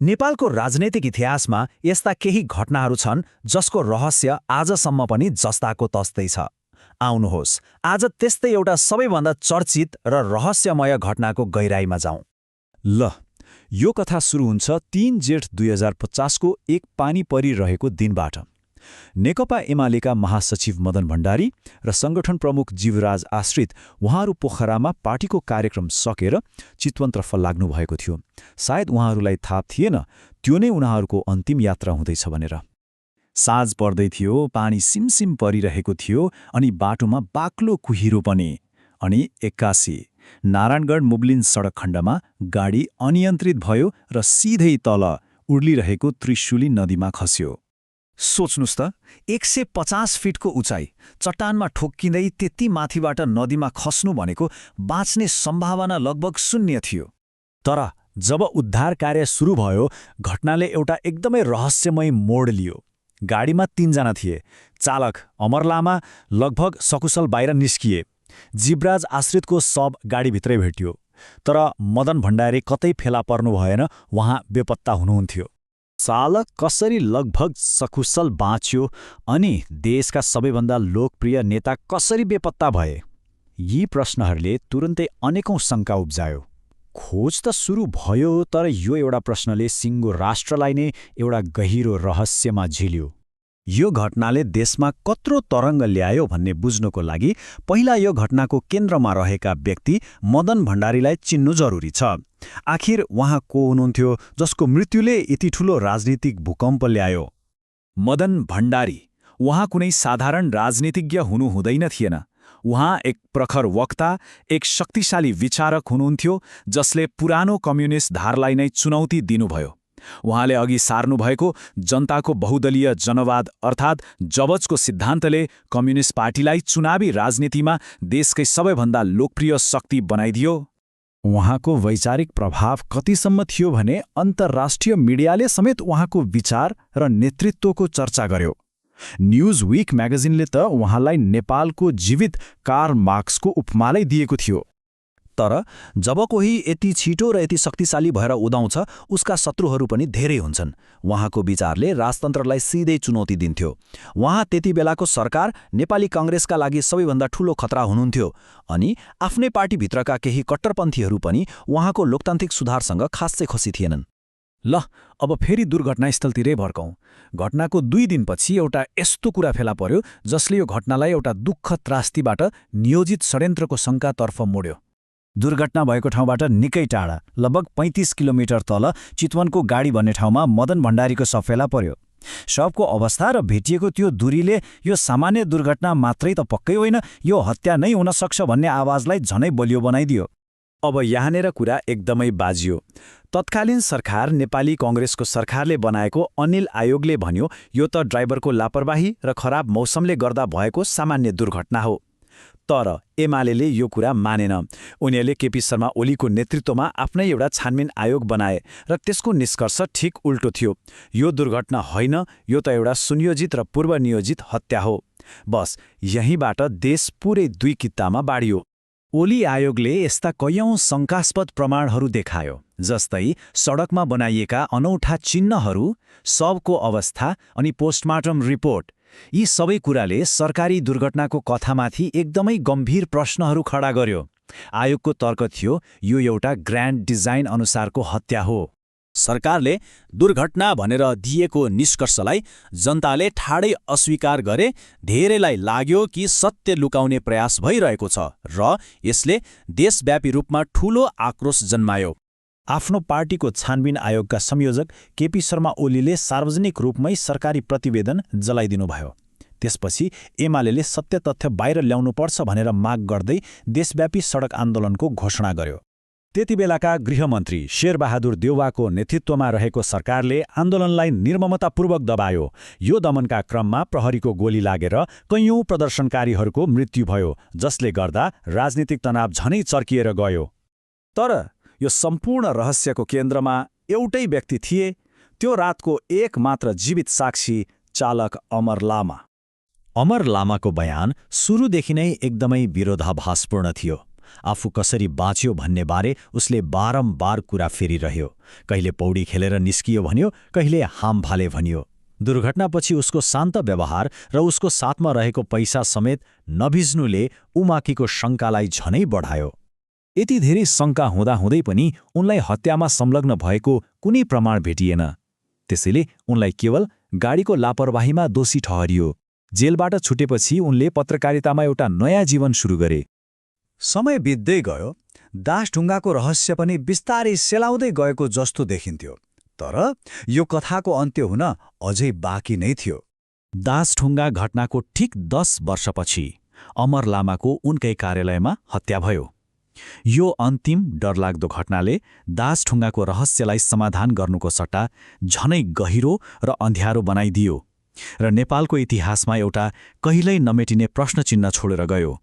नेपालको राजनैतिक इतिहासमा यस्ता केही घटनाहरू छन् जसको रहस्य आजसम्म पनि जस्ताको तस्तै छ। आउनुहोस् आज त्यस्तै एउटा सबैभन्दा चर्चित र रहस्यमय घटनाको गहिराईमा जाउँ। ल, यो कथा सुरु हुन्छ 3 जेठ 2050 को एक पानी परिरहेको दिनबाट। नेकपा एमालेका महासचिव मदन भण्डारी र संगठन प्रमुख जीवराज आश्रित उहाँहरू पोखरामा पार्टीको कार्यक्रम सकेर चितवनतर्फ लाग्नु भएको थियो। सायद उहाँहरूलाई थाहा थिएन त्यो नै उनीहरूको अन्तिम यात्रा हुँदैछ भनेर। साँझ पर्दै थियो, पानी सिमसिम परिरहेको थियो अनि बाटोमा बाक्लो कुहिरो पनि। अनि एक्कासी नारायणगढ मुब्लिन सडक खण्डमा गाडी अनियन्त्रित भयो र सिधै तल उर्लिरहेको त्रिशुली नदीमा खस्यो। सोच्नुस् त, 150 फिटको उचाइ, चट्टानमा ठोक्किँदै त्यति माथिबाट नदीमा खस्नु भनेको बाँच्ने सम्भावना लगभग शून्य थियो। तर जब उद्धार कार्य सुरु भयो, घटनाले एउटा एकदमै रहस्यमय मोड लियो। गाडीमा 3 जना थिए। चालक अमर लामा लगभग सकुशल बाहिर निस्किए। जीवराज आश्रितको शव गाडीभित्रै भेटियो। तर मदन भण्डारी कतै फेला पर्नु भएन, उहाँ बेपत्ता हुनुहुन्थ्यो। चालक कसरी लगभग सकुशल बाँच्यो अनि देशका सबैभन्दा लोकप्रिय नेता कसरी बेपत्ता भए? यी प्रश्नहरूले तुरुन्तै अनेकौं शङ्का उब्जायो। खोज त सुरु भयो, तर यो एउटा प्रश्नले सिङ्गो राष्ट्रलाई नै एउटा गहिरो रहस्यमा झिल्यो। यो घटनाले देशमा कत्रो तरङ्ग ल्यायो भन्ने बुझ्नको लागि पहिला यो घटनाको केन्द्रमा रहेका व्यक्ति मदन भण्डारीलाई चिन्नु जरुरी छ। आखिर उहाँ को हुनुहुन्थ्यो जसको मृत्युले यति ठूलो राजनीतिक भूकम्प ल्यायो? मदन भण्डारी उहाँ कुनै साधारण राजनीतिज्ञ हुनु हुँदैन थिएन। उहाँ एक प्रखर वक्ता, एक शक्तिशाली विचारक हुनुहुन्थ्यो जसले पुरानो कम्युनिस्ट धारलाई नै चुनौती दिनुभयो। उहाँले अघि सार्नुभएको जनताको बहुदलीय जनवाद अर्थात् जबजको सिद्धान्तले कम्युनिस्ट पार्टीलाई चुनावी राजनीतिमा देशकै सबैभन्दा लोकप्रिय शक्ति बनाइदियो। उहाँको वैचारिक प्रभाव कतिसम्म थियो भने अन्तर्राष्ट्रिय मिडियाले समेत उहाँको विचार र नेतृत्वको चर्चा गर्यो। न्यूज वीक म्यागजिनले त उहाँलाई नेपालको जीवित कार्ल मार्क्सको उपमालै दिएको थियो। तर जब कोही यति छिटो र यति शक्तिशाली भएर उदाउँछ, उसका शत्रुहरू पनि धेरै हुन्छन्। उहाँको विचारले राजतन्त्रलाई सिधै चुनौती दिन्थ्यो। उहाँ त्यति बेलाको सरकार नेपाली काङ्ग्रेसका लागि सबैभन्दा ठूलो खतरा हुनुहुन्थ्यो अनि आफ्नै पार्टीभित्रका केही कट्टरपन्थीहरू पनि उहाँको लोकतान्त्रिक सुधारसँग खासै खुसी थिएनन्। ल, अब फेरि दुर्घटनास्थलतिरै भर्कौं। घटनाको 2 दिनपछि एउटा यस्तो कुरा फेला पर्यो जसले यो घटनालाई एउटा दुःख त्रास्तीबाट नियोजित षड्यन्त्रको शङ्कातर्फ मोड्यो। दुर्घटना भएको ठाउँबाट निकै टाढा, लगभग 35 किलोमिटर तल चितवनको गाडी भन्ने ठाउँमा मदन भण्डारीको शव फेला पर्यो। शवको अवस्था र भेटिएको त्यो दूरीले यो सामान्य दुर्घटना मात्रै त पक्कै होइन, यो हत्या नै हुन सक्छ भन्ने आवाजलाई झनै बलियो बनाइदियो। अब यहाँनेर कुरा एकदमै बाजियो। तत्कालीन सरकार नेपाली काङ्ग्रेसको सरकारले बनाएको अनिल आयोगले भन्यो यो त ड्राइभरको लापरवाही र खराब मौसमले गर्दा भएको सामान्य दुर्घटना हो। तर एमालेले यो कुरा मानेन। उनीहरूले केपी शर्मा ओलीको नेतृत्वमा आफ्नै एउटा छानबिन आयोग बनाए र त्यसको निष्कर्ष ठिक उल्टो थियो। यो दुर्घटना होइन, यो त एउटा सुनियोजित र पूर्वनियोजित हत्या हो। बस यहीँबाट देश पुरै 2 कित्तामा बाडियो। ओली आयोगले यस्ता कैयौं शङ्कास्पद प्रमाणहरू देखायो, जस्तै सडकमा बनाइएका अनौठा चिन्हहरू, शवको अवस्था अनि पोस्टमार्टम रिपोर्ट। यी सबै कुराले सरकारी दुर्घटनाको कथामाथि एकदमै गम्भीर प्रश्नहरू खडा गर्यो। आयोगको तर्क थियो यो एउटा ग्रान्ड डिजाइन अनुसारको हत्या हो। सरकारले दुर्घटना भनेर दिएको निष्कर्षलाई जनताले ठाडै अस्वीकार गरे। धेरैलाई लाग्यो कि सत्य लुकाउने प्रयास भइरहेको छ र यसले देशव्यापी रूपमा ठूलो आक्रोश जन्मायो। आफ्नो पार्टीको छानबिन आयोगका संयोजक केपी शर्मा ओलीले सार्वजनिक रूपमै सरकारी प्रतिवेदन जलाइदिनुभयो। त्यसपछि एमालेले सत्य तथ्य बाहिर ल्याउनुपर्छ भनेर माग गर्दै देशव्यापी सडक आन्दोलनको घोषणा गर्यो। त्यतिबेलाका गृहमन्त्री शेरबहादुर देउवाको नेतृत्वमा रहेको सरकारले आन्दोलनलाई निर्ममतापूर्वक दबायो। यो दमनका क्रममा प्रहरीको गोली लागेर कैयौं प्रदर्शनकारीहरूको मृत्यु भयो, जसले गर्दा राजनीतिक तनाव झनै चर्किएर गयो। तर यो सम्पूर्ण रहस्यको केन्द्रमा एउटै व्यक्ति थिए, त्यो रातको एक मात्र जीवित साक्षी, चालक अमर लामा। अमर लामाको बयान सुरुदेखि नै एकदमै विरोधाभासपूर्ण थियो। आफू कसरी बाँच्यो भन्नेबारे उसले बारम्बार कुरा फेरिरह्यो। कहिले पौडी खेलेर निस्कियो भन्यो, कहिले हाम फाले भनियो। दुर्घटनापछि उसको शान्त व्यवहार र उसको साथमा रहेको पैसा समेत नभिज्नुले उमाकीको शङ्कालाई झनै बढायो। यति धेरै शङ्का हुँदाहुँदै पनि उनलाई हत्यामा संलग्न भएको कुनै प्रमाण भेटिएन। त्यसैले उनलाई केवल गाडीको लापरवाहीमा दोषी ठहरियो। जेलबाट छुटेपछि उनले पत्रकारितामा एउटा नयाँ जीवन सुरु गरे। समय बित्दै गयो, दासढुङ्गाको रहस्य पनि बिस्तारै सेलाउँदै गएको जस्तो देखिन्थ्यो। तर यो कथाको अन्त्य हुन अझै बाँकी नै थियो। दासढुङ्गा घटनाको ठीक 10 वर्षपछि अमर लामाको उनकै कार्यालयमा हत्या भयो। यो अन्तिम डरलाग्दो घटनाले दासढुङ्गाको रहस्यलाई समाधान गर्नुको सट्टा झनै गहिरो र अँध्यारो बनाइदियो र नेपालको इतिहासमा एउटा कहिल्यै नमेटिने प्रश्नचिह्न छोडेर गयो।